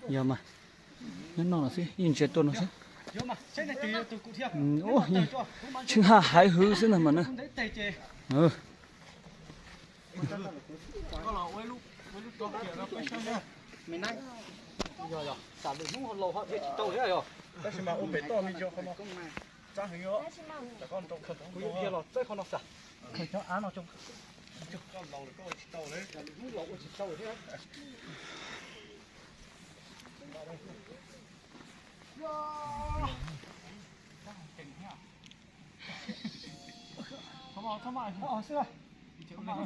Yog mas, nyob no xwb, yeej ntsia tuaj no xwb. Tsheej haj haiv hwv xwb ntag mas na.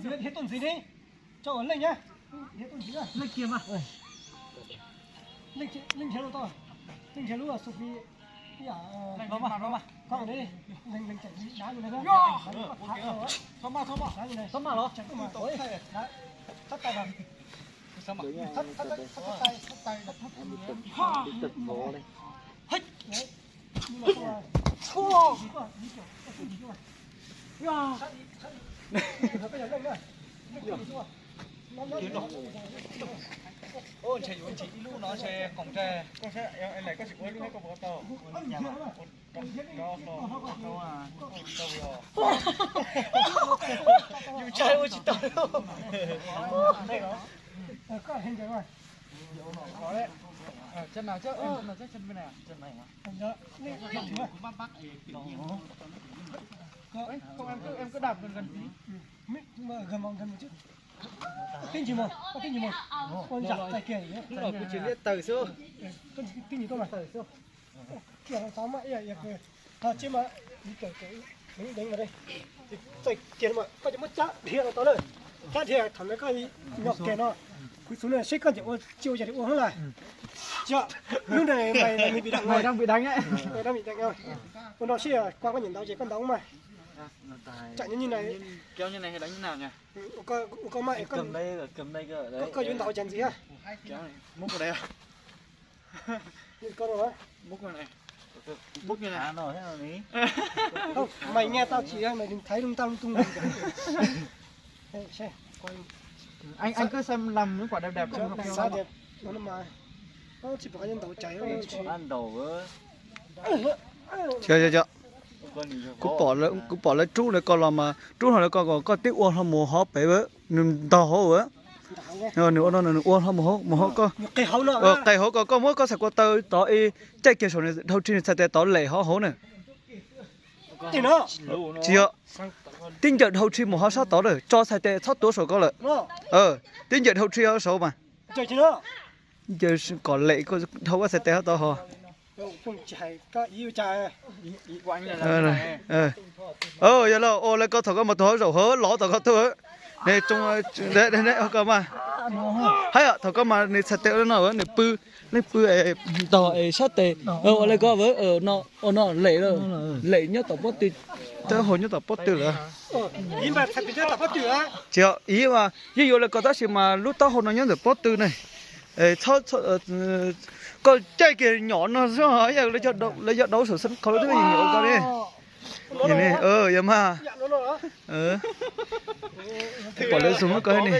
Thiab tuaj ntxiv ne, tso ua leej na. Leej kiag mas. Leej nrhiav lub tau, leej nrhiav lub Sophie. Los mas, los mas, koj leej leej cem dab li na. Txhob maj, txhob maj, txhob maj los. Thab tais, thab tais, thab tais. Ntshe yuav ntsis ib lub no ntshe qoom tag. Koj tsis ua lub koj puas tau? Yus ntshai ua tsis tau. Twb ntsis mas, koj twb ntsis mas. Ua ntsam txais kiag. Twb ntsis tuaj mas. Kiag tau mas ib yam, yam kws tog tsib mas, ib kawm kawm deev deev mas, txais kiag mas koj cov muab cab dhia los tau na. Cab dhia thaum ntawd koj nyom kiag no, kuv xub na seb koj ncaim ua tsis ua yog li ua hab las. Tsis, lub ntawd mày đang bị đắng, mày đang bị đắng. Ua no seb, koj nyiam ntaus ces koj ntaus mas. Tsam nyob nyiaj na, ua koj mas, koj yuav ntaus cas ntxiv. Mày nghe tao chỉ, mày đừng thấy lung tung lung tung. Anh, anh cứ xem lầm những quả đẹp đẹp. Kuv pom lawv, kuv pom lawv rub lawv ko los mas, rub hlo lawv ko, koj twb ua hlo mus hauv pem, nws ntog hauv. Nws ua no nws ua hlo mus hauv, mus hauv ko, qe hauv ko, koj muab koj txhais ko taw tod, caij kiag saum nws dhau rhi nws txhais tes tod lem hauv hauv na. Tsis yog, tib ncaws dhau rhi mus hauv sab tod lawm, tso txhais tes txhob tuav saum ko lawm. Tib ncaws dhau rhi hauv saud mas. Ncaws kom lem dhau koj txhais tes hauv tod ho. Yog los ua lawv ko thaum koj mas tus hauv zaum hauv lov thaum koj tuaj. Nws tsoo ko mas, haib thaum koj mas nws txhais tes no nws pw, leej pw ntog es sab tes ua lawv ko no, ua no lem, lem nyob tom pob tw, taub hau nyob tom pob tw lawm. Tsis yog, ib mas yeej yuav lawv ko tab sis mas lub taub hau no nyob ntawm pob tw ne. Koj caij kiag nyom no xwb, lawv yog dauv saum sab qhov lub twb nyom ko ne. Yog mas. Pom lawv xus muab ko ne.